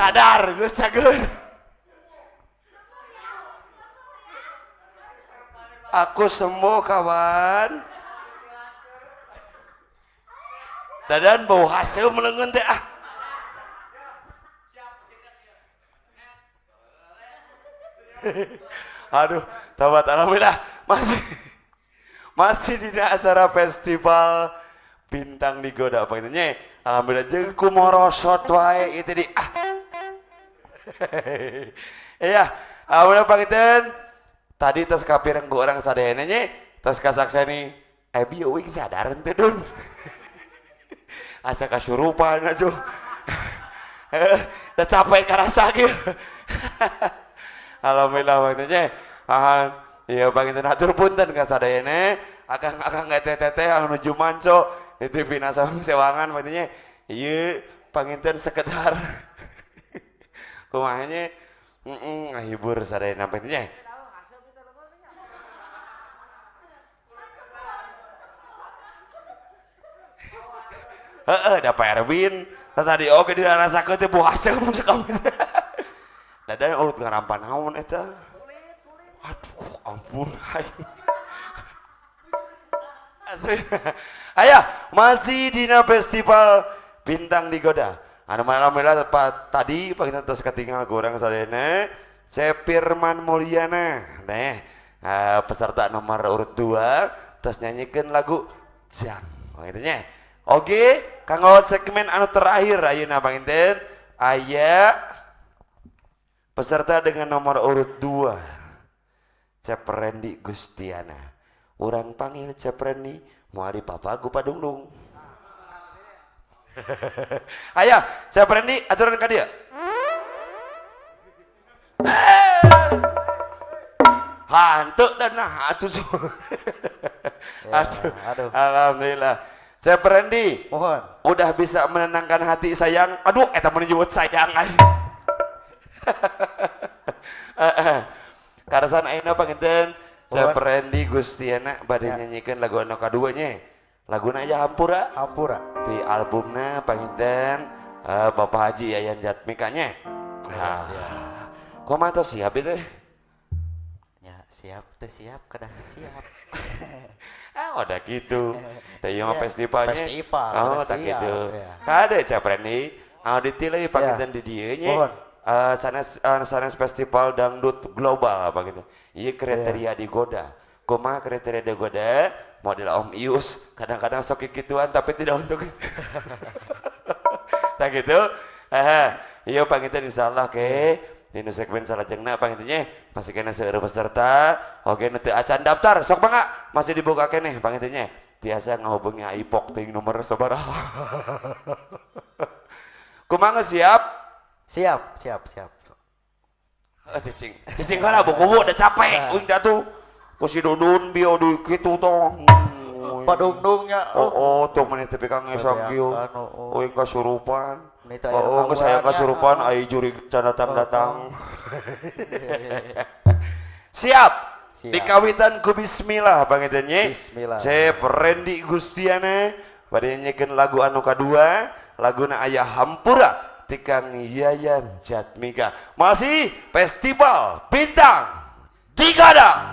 Sadar geus cager. Aku sembuh kawan. Dadan bau hasil melengeun teh ah. Aduh, tabat alhamdulillah masih di acara festival Bintang Digoda pangintennya. Alhamdulillah jeung kumorosot wae itu di ah. Iya, alhamdulillah panginten. Tadi tos kapireng ku urang sadayana nya, tos kasakseni ebi euy sadar teu dun. Asa kasurupan atuh. Da capek karasa kieu. Alhamdulillah panginten. Iya panginten hatur punten ka sadayana, akang-akang teteh-teteh anu nuju manco di TV Nasawang Sewangan panginten. Ieu panginten sekedar kumaha nya ngahibur sadayana panginten. Heeh, da Pak Erwin tadi oge dirasakeun teh buah haseum cek kami. Dadan urut ngarampan naon eta? Aduh, ampun. Asli. Ayo, masih dina festival Bintang Digoda. Anu alhamdulillah tadi panginten tos katingal ku urang sadayana Cepirman Mulyana. Neh, peserta nomor urut 2 tos nyanyikeun lagu Jang. Panginten nya. Oke, kanggo segmen anu terakhir ayeuna panginten aya peserta dengan nomor urut 2 Cep Rendi Gustiana. Urang panggil Cep Rendi moal dipapagu padungdung. Ayo, Cep Rendi aturan ka dieu. Hantu dan nah atuh. Aduh, aduh. Alhamdulillah. Cep Rendi, mohon. Udah bisa menenangkan hati sayang. Aduh, eta mun nyebut sayang. Karasan ayeuna panginten Cep Rendi Gustiana bade nyanyikeun lagu anu kadua nya. Laguna aya Hampura. Hampura. Di albumna panginten Bapak Haji Yayan Jatmika nya. Nah, kumaha tos siap itu? Ya, siap teh siap, kedah siap. Ah, udah gitu. Da ieu mah Ya, festivalnya. festival, Oh, udah tak siap, gitu. ya. Kade Cep Rendi, anu ditilai panginten di dieu nya. Mohon. Sanes festival dangdut global apa gitu. Ieu kriteria digoda. Kumaha kriteria digoda? Model Om Ius kadang-kadang sok kikituan tapi tidak untuk. Tak gitu. Ieu panginten insyaallah ke dina segmen salajengna pangintennya pasti kena seueur peserta. Oge nu teu acan daftar sok mangga masih dibuka keneh pangintennya. Tiasa ngahubungi Aipok ting nomor sabaraha. Kumaha siap? Siap, siap, siap. Cicing. Cicing kana buku udah capek. Uing teh ku si Dudun bio di kitu tong. Padungdungnya. Oh, tuh maneh teh ka ngesang kieu. Uing kasurupan. Oh, geus aya kasurupan ai jurig can datang-datang. Siap. Dikawitan ku bismillah panginten nya. Bismillah. Cep Rendi Gustiana bade nyanyikeun lagu anu kadua, laguna aya Hampura tikang Yayan Jatmika. Masih Festival Bintang Digoda.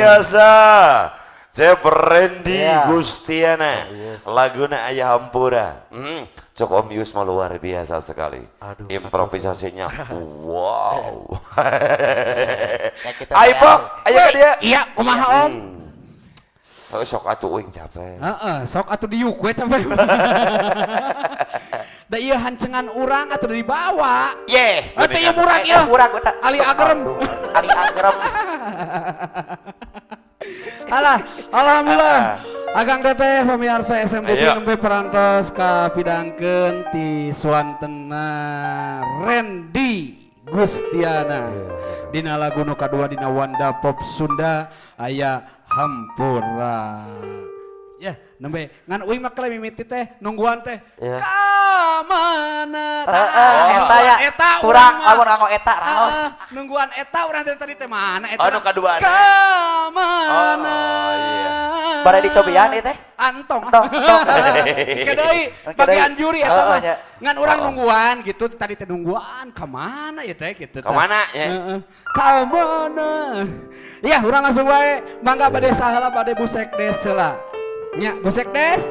biasa. Cep Randy Gustiana. Yes. Laguna Ayah Hampura. Cok Om Yus mah luar biasa sekali. Aduh, improvisasinya. Wow. Ya, kita Ayo Pok, ayo ke dia. Iya, kumaha Om? Oh, sok atuh uing capek. Heeh, sok atuh diuk we capek. Da ieu hancengan urang atuh dibawa. Yeh. Atuh ieu murang ieu. Murang eta. Ali Agrem. Ali Agrem. Alah, alhamdulillah. Akang Teteh pemirsa SMTV nembe perantos kapidangkeun ti suantena Randy Gustiana. Dina lagu nu kadua dina Wanda Pop Sunda aya Hampura. Ya, nembe ngan uing mah kele mimiti teh nungguan teh. Ka mana? Eta ya. Eta kurang lamun nganggo eta raos. Nungguan eta urang teh tadi teh mana eta? Oh, nu kadua. Ka mana? Oh, iya. Bare dicobian ieu teh. Antong. Ke deui bagian juri eta mah. Ngan urang nungguan gitu tadi teh nungguan ka mana ieu teh kitu teh. Ka mana ya? Heeh. Ka mana? Ya, urang langsung wae mangga bade saheula bade busek des heula. Nya, busek des.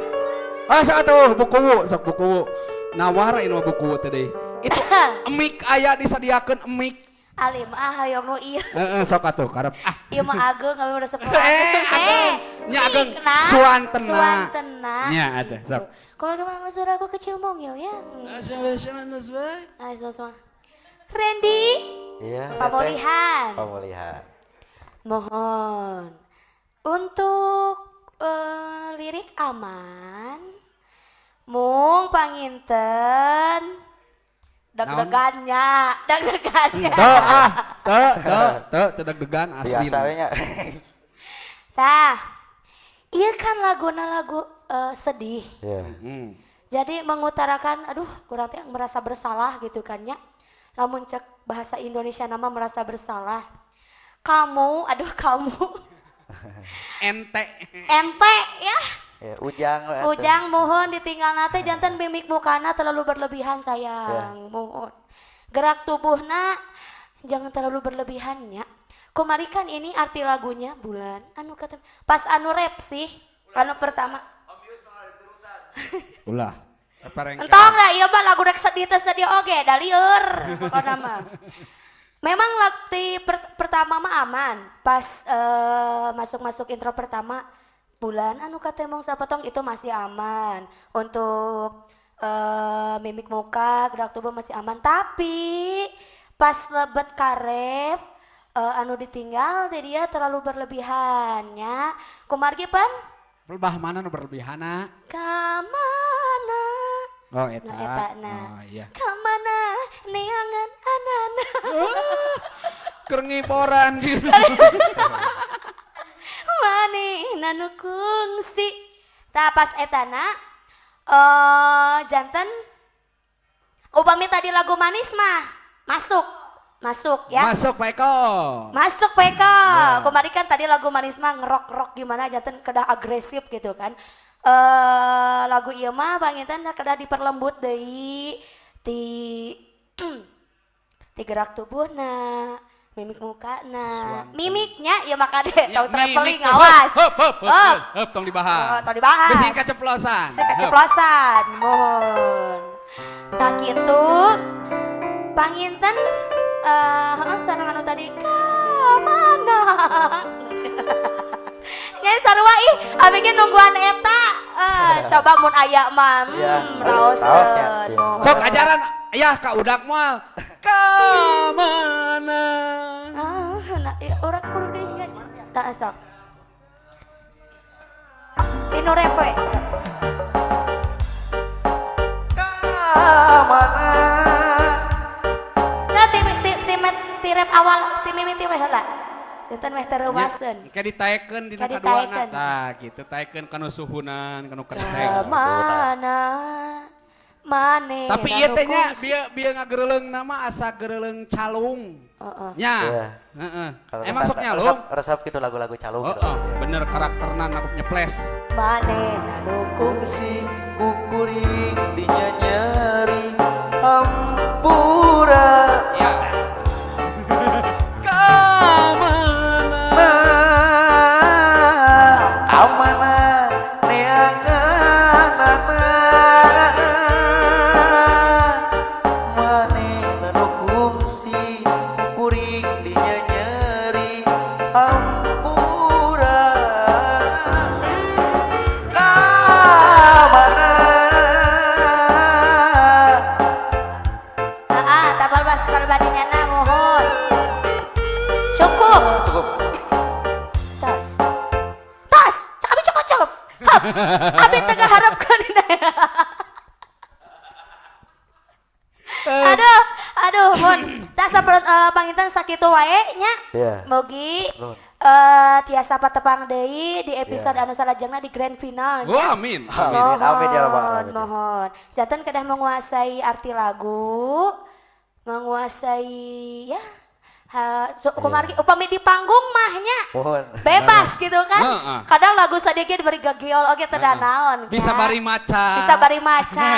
Ah, sok atuh bukuwu, sok bukuwu. Nawar ini mah bukuwu teh deui. Itu emik aya disadiakeun emik. Alim ah hayang nu ieu. Heeh, sok atuh karep. Ah. Ieu mah ageung kami resep. Ageung. Nya ageung suantena. Suantena. Nya atuh sok. Kalau gimana suara aku kecil mongil ya. Randy. Iya. Pamulihan. Pamulihan. Mohon untuk lirik aman, mung panginten deg-degannya, deg-degannya. Tuh ah, tuh deg-degan asli. Biasa nya. Tah, iya kan laguna lagu sedih. Yeah. Jadi mengutarakan, aduh kurang teh merasa bersalah gitu kan ya. Lamun cek bahasa Indonesia nama merasa bersalah. Kamu, aduh kamu. Ente. Ente ya. Ya, ujang. Ujang mohon ditinggal nate jantan mimik mukana terlalu berlebihan sayang. Ya. Mohon. Gerak tubuhna jangan terlalu berlebihan ya. Kumari kan ini arti lagunya bulan anu kata pas anu rap sih anu pertama. Ulah. Entong lah ieu mah lagu rek sedih teh sedih oge da lieur pokona mah. Memang waktu pertama mah aman, pas masuk-masuk intro pertama bulan anu katemong sapotong itu masih aman. Untuk mimik muka, gerak tubuh masih aman, tapi pas lebet karep anu ditinggal dia terlalu berlebihannya. Kumargi pan? Lebah mana nu berlebihana? Ka mana? Oh eta. Nah, eta nah. Oh, iya. Ka mana neangan anana. Keur ngiboran gitu. Manehna nu kungsi. Tah pas etana janten upami tadi lagu manis mah masuk. Masuk ya. Masuk Pak Eko. Masuk Pak Eko. Yeah. Kemarin kan tadi lagu manis mah ngerok-rok gimana janten kedah agresif gitu kan. Lagu ieu mah panginten kedah diperlembut deui ti ti gerak tubuhna, mimik mukana. Mimiknya ieu mah kade tong traveling awas. Hop hop hop, hop tong dibahas. Oh, tong dibahas. Bisi keceplosan. Bisi keceplosan, mohon. Tah kitu panginten sareng anu tadi ka mana? Nya sarua ih, abi ge nungguan eta. Coba mun aya mah, raoseun. Sok ajaran ayah ka udak moal. Ka mana? Ah, nah, urang kudu deui nya. Tah sok. Tinu repe. Ka mana? Nah, ti rep awal ti mimiti we heula. Janten meh teu reuwaseun. Ke ditaekeun dina kaduana tah kitu taekeun kanu suhunan kanu keteng. Ka mana? Mane. Tapi ieu teh nya bieu ngagereleung nama asa gereleung calung. Heeh. Nya. Heeh. Emang sok nyalung? Resep gitu lagu-lagu calung gitu. Heeh, bener karakterna nyeples. Mane nu kungsi kukuring dinyanyari hampura. Ya. Ka mana? Abi teu ngaharepkeun. Aduh, aduh, mun tak sampun panginten sakitu wae nya. Iya. Mugi Nuhun. Tiasa patepang deui di episode anu salajengna di grand final. Wah, amin. Amin, amin ya rabbal Mohon, alamin. mohon. Janten kedah menguasai arti lagu, menguasai ya ha, so, kumargi upami di panggung mah nya Mohon. bebas gitu kan. Heeh. Kadang lagu sadeu ge diberi gegeol oge teu naon. Bisa kan. bari maca. Bisa bari maca.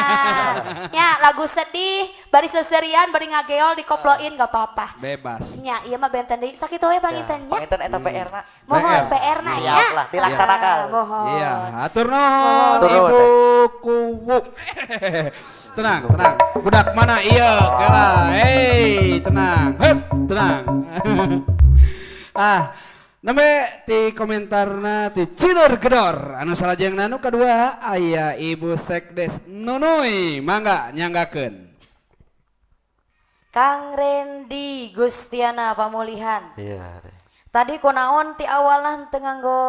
Nya lagu sedih, bari seserian, bari ngageol dikoploin gak apa-apa. Bebas. Nya ieu mah benten deui. Sakitu we panginten nya. Panginten eta PR-na. Mohon PR. PR na Siap nya. lah, dilaksanakan. Ah, mohon. Iya, atur nuhun Nuhun. Ibu Kuwu. Tenang, tenang. Budak mana iya, kela. Hei, tenang. Hup, tenang. Ah, nembe ti komentarna ti Cinur Gedor. Anu salajengna nu kadua aya Ibu Sekdes Nunuy. Mangga nyanggakeun. Kang Randy Gustiana Pamulihan. Iya. Tadi kunaon ti awalna teu nganggo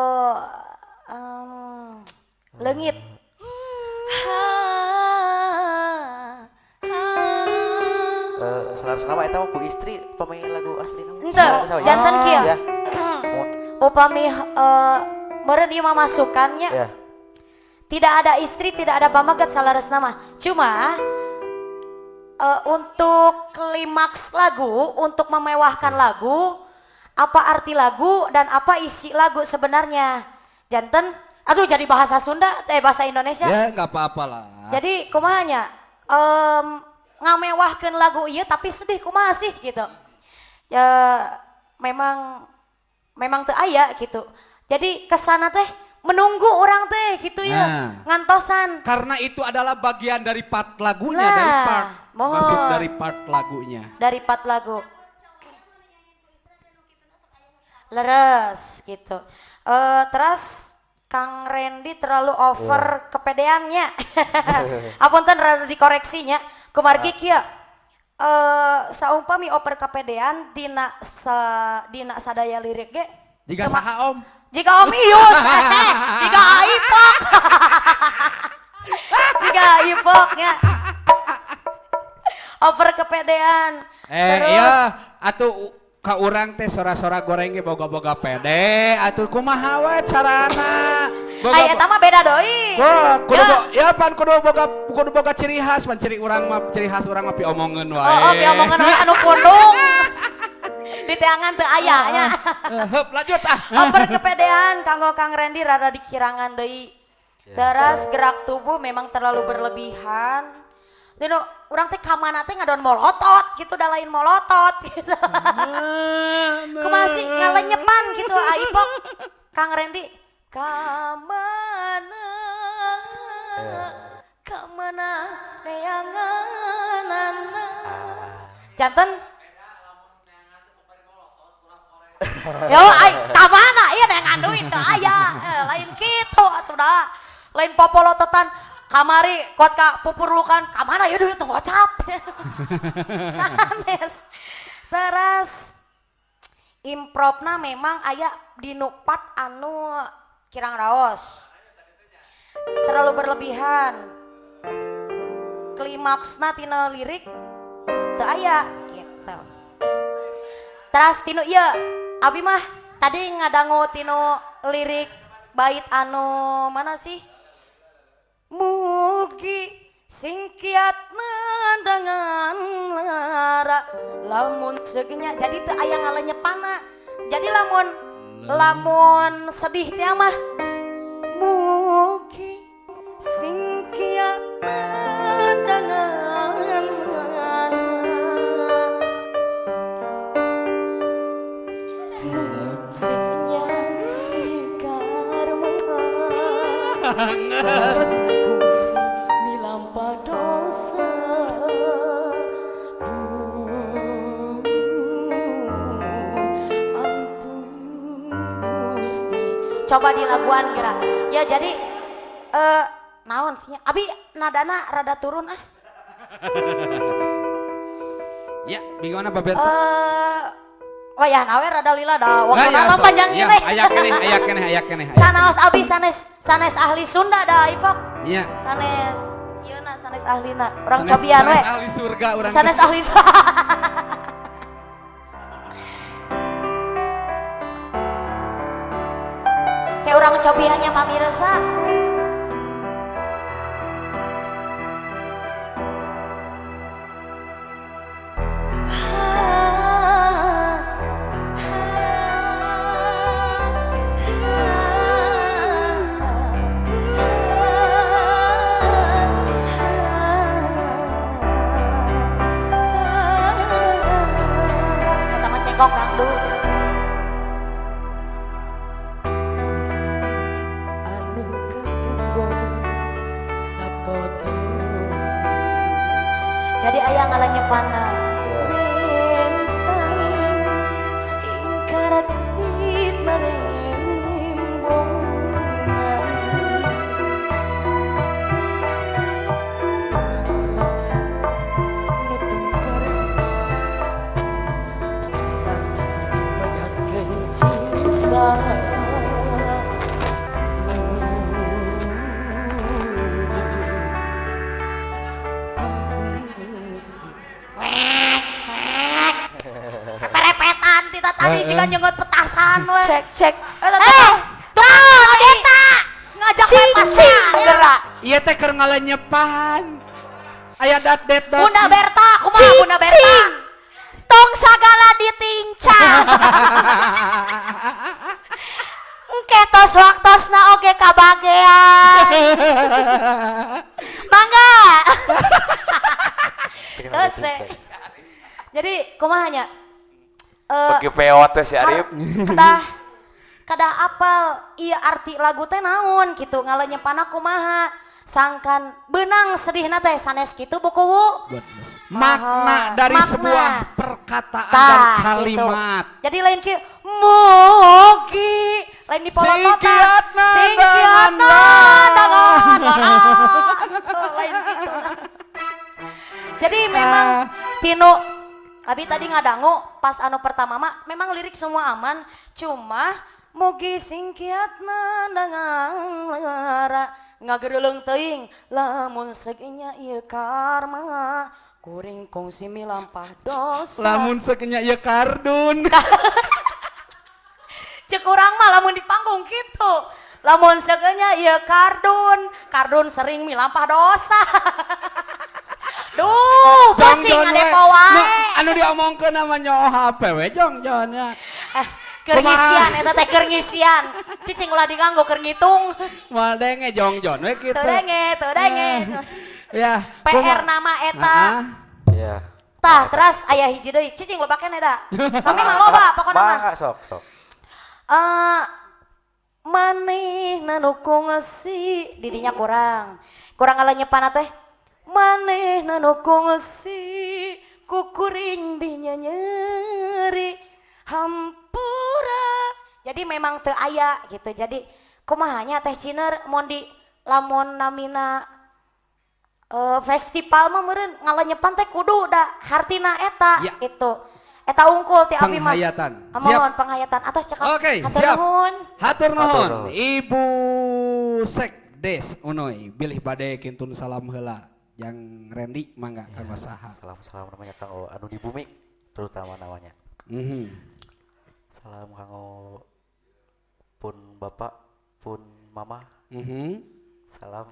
leungit. Ha, ha. Selaras nama eta mah ku istri pemain lagu asli nama. Henteu, janten kieu. Ya. Upami meureun ieu mah masukannya. Ya. Tidak ada istri, tidak ada pameget salaresna mah. Cuma untuk klimaks lagu, untuk memewahkan lagu, apa arti lagu dan apa isi lagu sebenarnya. Janten, aduh jadi bahasa Sunda, bahasa Indonesia. Ya, nggak apa-apa lah. Jadi kumaha nya? Ngamewahkeun lagu ieu tapi sedih kumaha sih gitu. Ya, memang memang teu aya gitu. Jadi kesana teh menunggu orang teh gitu ya, Nah. ngantosan. Karena itu adalah bagian dari part lagunya, Nah, dari part. mohon. Masuk dari part lagunya. Dari part lagu. Leres gitu. Terus Kang Randy terlalu over kepedeannya. Apunten rada dikoreksinya. Kumargi kieu. Saumpami over kepedean dina sadaya lirik ge. Jika saha Om? Jika Om Ius, jika Aipok. Jika Aipoknya. Over kepedean. Terus Iya, atuh ka urang teh sora-sora goreng ge boga-boga pede, atuh kumaha we carana? Boga Ay, eta mah beda deui. Wah, kudu Ya. ya pan kudu boga ciri khas, pan ciri urang mah ciri khas urang mah piomongeun wae. Oh, piomongeun wae anu pundung. Di teangan teu aya nya. Heup, lanjut ah. Over kepedean kanggo Kang Randy rada dikirangan deui. Terus gerak tubuh memang terlalu berlebihan. Dino, urang teh kamana teh ngadon molotot gitu, da lain molotot gitu. Kumaha sih ngalenyepan gitu Aipok. Kang Randy kamana kamana neanganana. Janten yo ai kamana ieu neangan duit teu aya. Lain kitu atuh da. Lain popolototan kamari kuat ka pupurlukan kamana ieu duit teu ngocap. Sanes. Terus improvna memang aya di nu part anu kirang raos. Terlalu berlebihan. Klimaksna tina lirik teu aya gitu. Terus tinu ieu abi mah tadi ngadangu tinu lirik bait anu mana sih? Mugi singkiat nandangan lara lamun segenya jadi teu aya ngalenyepana. Jadi lamun lamun sedih teh mah mugi singkiat nandangan lara segenya karma kungsi milampa dosa. Duh, ampun Gusti. Coba dilaguan gerak ya. Jadi naon sih abi nadana rada turun ah. Ya, bagaimana Mbak Berta? Oh ya, nawe rada lila da. Lah, Waktu ya, mah sok. panjang Iya, ini. aya keneh, aya keneh, aya keneh. Aya Sanaos abi sanes sanes ahli Sunda da Ipok. keneh. Iya. Sanes ieu na sanes ahlina. Urang Sanes- cobian we. sanes ahli surga urang. Sanes ahli Kayak orang cobiannya pamirsa. Eta mah cengkok dangdut. Anu katembong sapotung. Jadi aya ngalanyepanna bentang sing karatip marembongan. Cinta. Perepetan tita tadi jika nyengot petasan we. Cek cek. Eh, tuh eta ngajak Cing cing gerak. Iya teh keur ngalenyepan. Aya dat det dat. Bunda Berta, kumaha Cing Bunda Berta? cing. Tong sagala ditincang. Engke tos waktosna oge kabagean. Mangga. Terus jadi kumaha nya? Bagi peot teh si Arif. Kedah kedah apal iya arti lagu teh naon gitu ngalenyepanna kumaha sangkan benang sedihna teh sanes kitu buku wu. Makna dari Makna. sebuah perkataan Tah, dan gitu. kalimat. Jadi lain ki mugi lain di polototan Singkiatna singkiatna dangan dangan lara. Lain gitu. Jadi memang Tino abi tadi ngadangu pas anu pertama mah memang lirik semua aman cuma mugi singkiatna dangan lara ngagereleung teuing lamun seginya ieu karma kuring kongsi milampah dosa. Lamun sekenya ieu kardun. Cek urang mah lamun di panggung gitu. Lamun seukeunya ieu kardun, kardun sering milampah dosa. Duh, pusing Jongjon we. adepo wae. Nu, anu diomongkeun namanya OHP we jongjon ya. Eh, keur ngisian eta teh keur ngisian. Cicing ulah diganggu keur ngitung. Moal denge jongjon we kitu. Teu denge, teu denge. Ya. PR nama eta. Heeh. Iya. Tah, teras aya hiji deui. Cicing loba keneh da. Kami mah loba pokona mah. Mangga sok sok. Manehna nu kongsi didinya kurang kurang ngalenyepanna teh manehna nu kongsi kukuring dinya nyeri hampura. Jadi memang teu aya gitu. Jadi kumaha nya teh Ciner mun di lamun namina festival mah meureun ngalenyepan teh kudu da hartina eta Ya. gitu. Eta unggul ti abi mah. Penghayatan. Mohon penghayatan atas cekap. Oke, Hatur siap. nuhun. Hatur nuhun Hatur nuhun. Ibu Sekdes Unoy bilih bade kintun salam heula yang Randy mangga kanggo saha. Salam-salam namanya kanggo anu di bumi terutama namanya. Salam kanggo pun bapak, pun mama, salam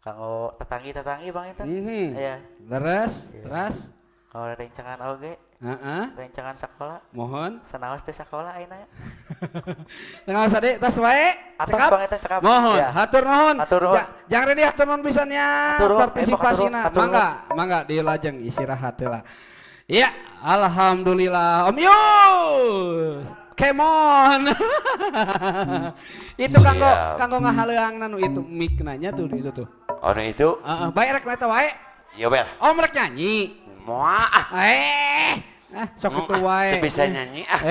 kanggo tetanggi-tetanggi Bang Intan. Iya. Terus, terus. Kanggo rencangan oge, Heeh. rencangan sekolah. Mohon. Sanaos teh sekolah ayeuna ya. Tengah sade tas wae. Atos Cekap. Bang Intan cekap. Mohon, Iya. hatur nuhun. Hatur nuhun. Jangan ready hatur nuhun pisannya Hatur nuhun. partisipasina. Hatur nuhun. Mangga, mangga dilajeng istirahat heula. Ya, alhamdulillah. Om Yus. Come on. Itu kanggo Siap. kanggo ngahaleuangna nu itu mic nanya tuh itu tuh. Anu itu, Heeh, bae rek eta wae. iya bel. Om rek nyanyi. Moal ah. Sok itu wae. Teu bisa nyanyi ah.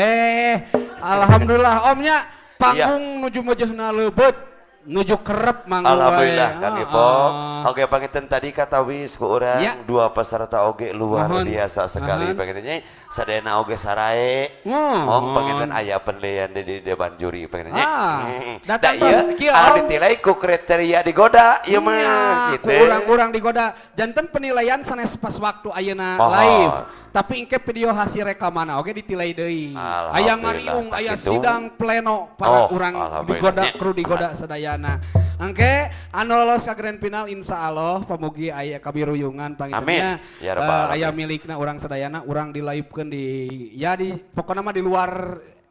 Alhamdulillah omnya panggung nuju mejehna leubeut. Nuju kerep manggung. Alhamdulillah Kang Ipok. Oke panginten tadi kata wis ku urang Ya. dua peserta oge luar Mohon. biasa sekali Mohon. pangintennya sadayana oge sarae. Mohon. Ong panginten aya penilaian di dewan juri pangintennya. Ah, datang Da tos ieu kieu, anu Om. ditilai ku kriteria digoda ieu mah Nya, gitu. ku urang-urang digoda. Janten penilaian sanes pas waktu ayeuna Mohon. live. Tapi engke video hasil rekamanna oge ditilai deui. Aya Alhamdulillah, ngariung, tak aya gitu. sidang pleno para Oh, urang alhamdulillah. digoda, Nya. kru digoda sadayana. Engke anu lolos ka grand final insya Allah pamugi aya kabiruyungan pangintennya. Amin. Ya rabbal Aya alamin. milikna urang sadayana, urang di live-keun di ya di pokokna mah di luar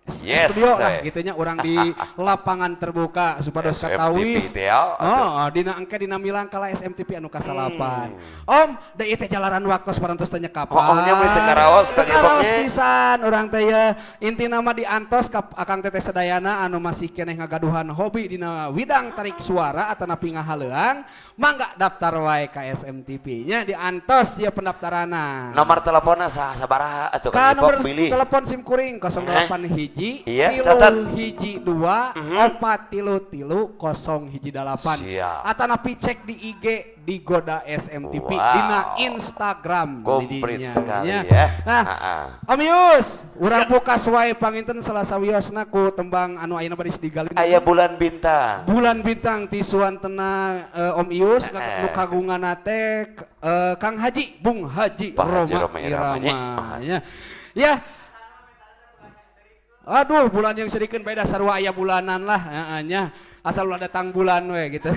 Yes, studio lah eh. gitunya urang di lapangan terbuka supados SMTP katawis. teh, ya, Oh, dina engke dina milang kala SMTP anu kasalapan. Om, da ieu teh jalaran waktos parantos teh nyekapan. Oh, oh, nya mun teu karaos Teu Kang karaos Ipoknya. pisan urang teh ye. Intina mah diantos ka Akang Teteh sadayana anu masih keneh ngagaduhan hobi dina widang tarik suara atanapi ngahaleuang, mangga daftar wae ka SMTP nya diantos ieu pendaftaranna. Nomor teleponnya saha sabaraha atuh Ka Kang Ipok nomor milih. telepon sim kuring 08 hiji Iya, tilu catat. hiji dua opat tilu tilu kosong hiji dalapan. Siap. Atanapi cek di IG di Goda SMTP Wow. dina Instagram Komplit didinya, sekali nya. ya. Nah, Ha-ha. Om Yus, urang pukas wae panginten Selasa wiosna ku tembang anu ayeuna bari digalin. Aya bulan bintang. Bulan bintang ti suantena Om Ius Eh. nu kagunganna teh Kang Haji Bung Haji Pak Haji Roma Roma Irama, nya. Irama nya. Ya. Aduh, bulan yang sedikit beda sarua aya bulanan lah heeh nya. Asal ulah datang bulan we gitu.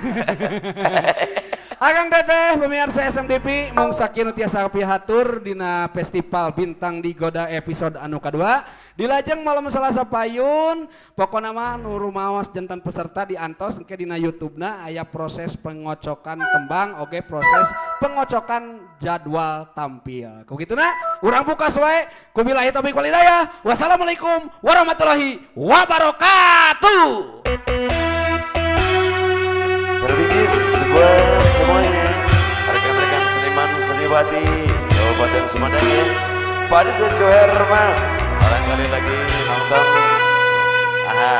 Akang Teteh pemirsa SMDP mung sakieu nu tiasa pihatur dina Festival Bintang Digoda episode anu kadua. Dilajeng malam Selasa payun pokona mah nu rumaos jantan peserta diantos engke dina YouTube-na aya proses pengocokan tembang oge proses pengocokan jadwal tampil. Ku kituna urang buka wae kubillahi taufiq wal hidayah. Wassalamualaikum warahmatullahi wabarakatuh. Terbingkis buat semuanya rekan-rekan seniman seniwati Kabupaten Sumedang ya. Pak Suherman barangkali lagi nonton. Aha.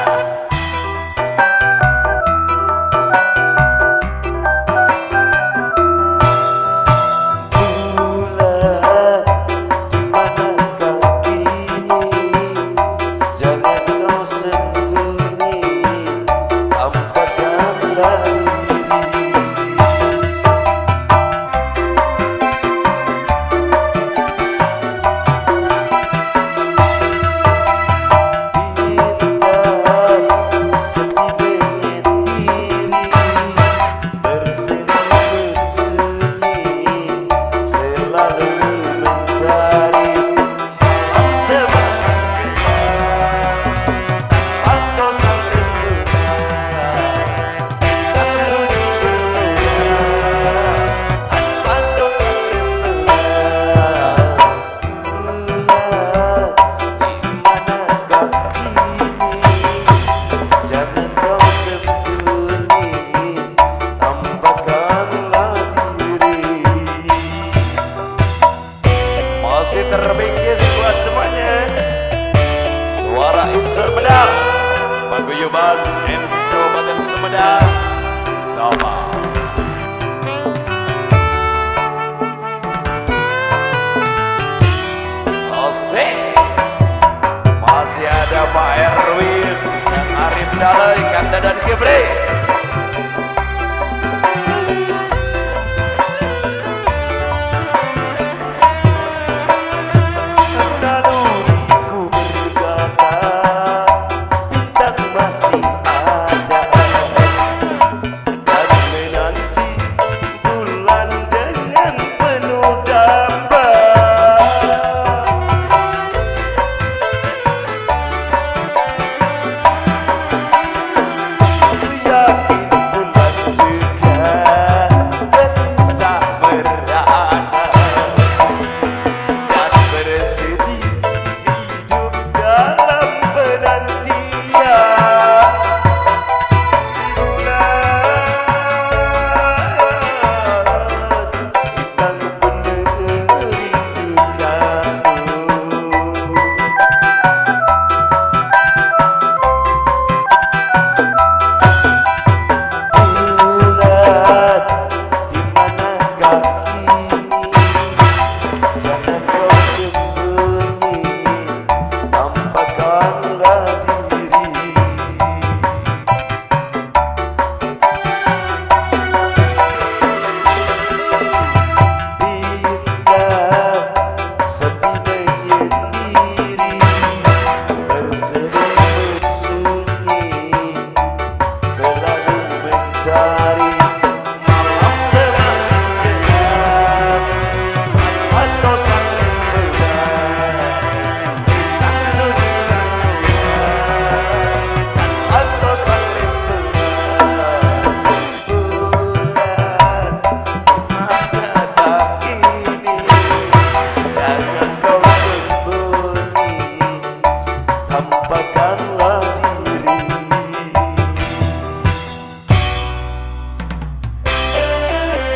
Bulan di manakah kini? Jangan kau sembunyi, tampakkanlah diri.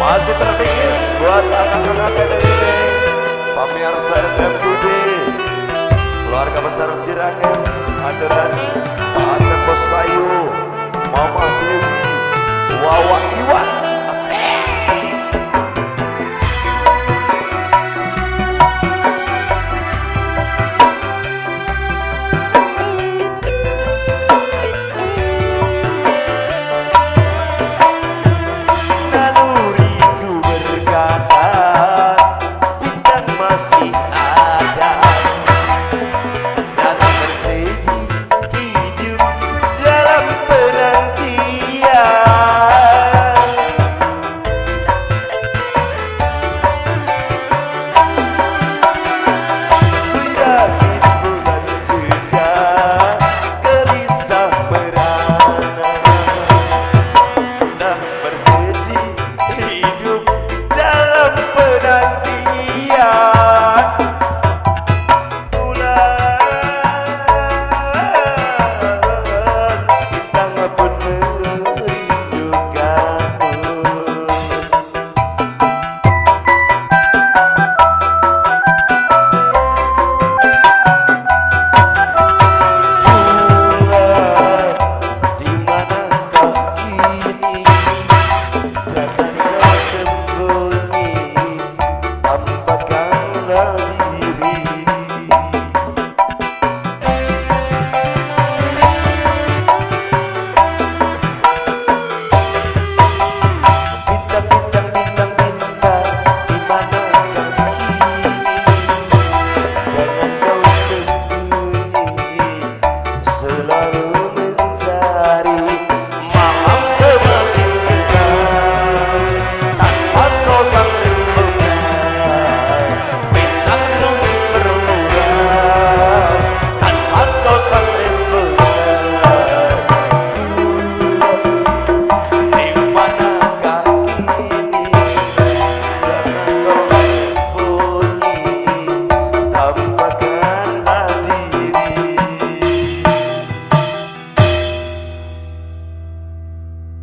Masih tertingis buat kakak-kakak PTIT, pemirsa SMQB, keluarga besar Cirangem, aturan Pak Asep Bos Bayu, Mama Dewi, Wawa Iwan, asik. Naluriku berkata, bintang masih ada dan berseji hidup dalam penantian. Ku yakin bulan juga gelisah merana dan bersedih hidup